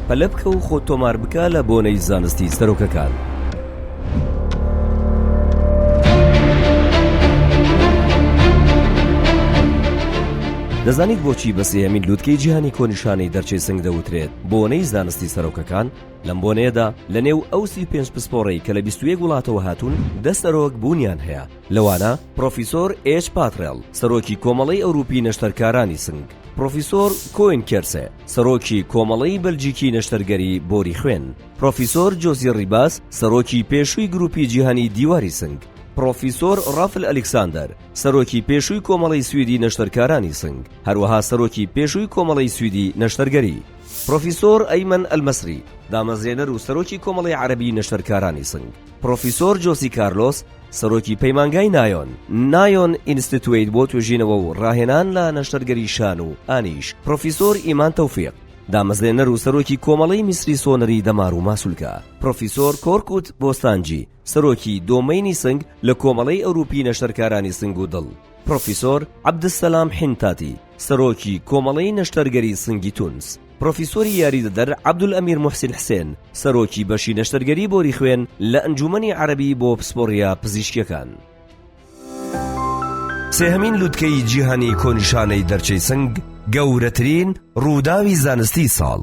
پەلە بکە و خۆت تۆمار بکە لە بۆنەی زانستی سەرۆکەکان. دەزانیت بۆچی بە سێیەمین لوتکەی جیهانی کۆنیشانەی دەرچەی سنگ دەوترێت بۆنەی زانستی سەرۆکەکان؟ لەم بۆنەیەدا لە نێو ئەو 35 پسپۆڕەی کە لە 21 وڵاتەوە هاتوون دە سەرۆک بوونیان هەیە لەوانە پرۆفیسۆر ئێچ پاترێڵ سەرۆکی کۆمەڵەی ئەوروپی نەشتەرکارانی سنگ، پرۆفیسۆر کۆین کێرسێ سەرۆکی کۆمەڵەی بەلجیکی نەشتەرگەری بۆری خوێن، پرۆفیسۆر جۆزی ڕیباس سەرۆکی پێشووی گروپی جیهانی دیواری سنگ، پرۆفیسۆر ڕافل ئەلیکساندەر سەرۆکی پێشووی کۆمەڵەی سویدی نەشتەرکارانی سنگ، هەروەها سەرۆکی پێشووی کۆمەڵەی سویدی نەشتەرگەری. پرۆفیسۆر ئەیمەن ئەلمەسری دامەزرێنەر و سەرۆکی کۆمەڵەی عەرەبی نەشتەرکارانی سنگ، پرۆفیسۆر جۆسی کارلۆس سەرۆکی پەیمانگای نایۆن، Nyon Institute بۆ توێژینەوە و ڕاهێنان لە نەشتەرگەری شان و ئانیش، پرۆفیسۆر ئیمان تۆفیق، دامەزرێنەر و سەرۆکی کۆمەڵەی میسری سۆنەری دەمار و ماسولکە، پرۆفیسۆر کۆرکوت بۆستانجی، سەرۆکی دۆمەینی سنگ لە کۆمەڵەی ئەوروپی نەشتەرکارانی سنگ و دڵ، پرۆفیسۆر عەبدولسەلام حینتاتی، سەرۆکی کۆمەڵەی نەشتەرگەری سنگی تونس. پرۆفیسۆری یاریدەدەر عەبدولئەمیر موحسین حسێن، سەرۆکی بەشی نەشتەرگەری بۆری خوێن لە ئەنجوومەنی عەرەبی بۆ پسپۆڕییە پزیشکییەکان. سێهەمین لوتکەی جیهانی کۆنیشانەی دەرچەی سنگ، گەورەترین ڕووداوی زانستی ساڵ.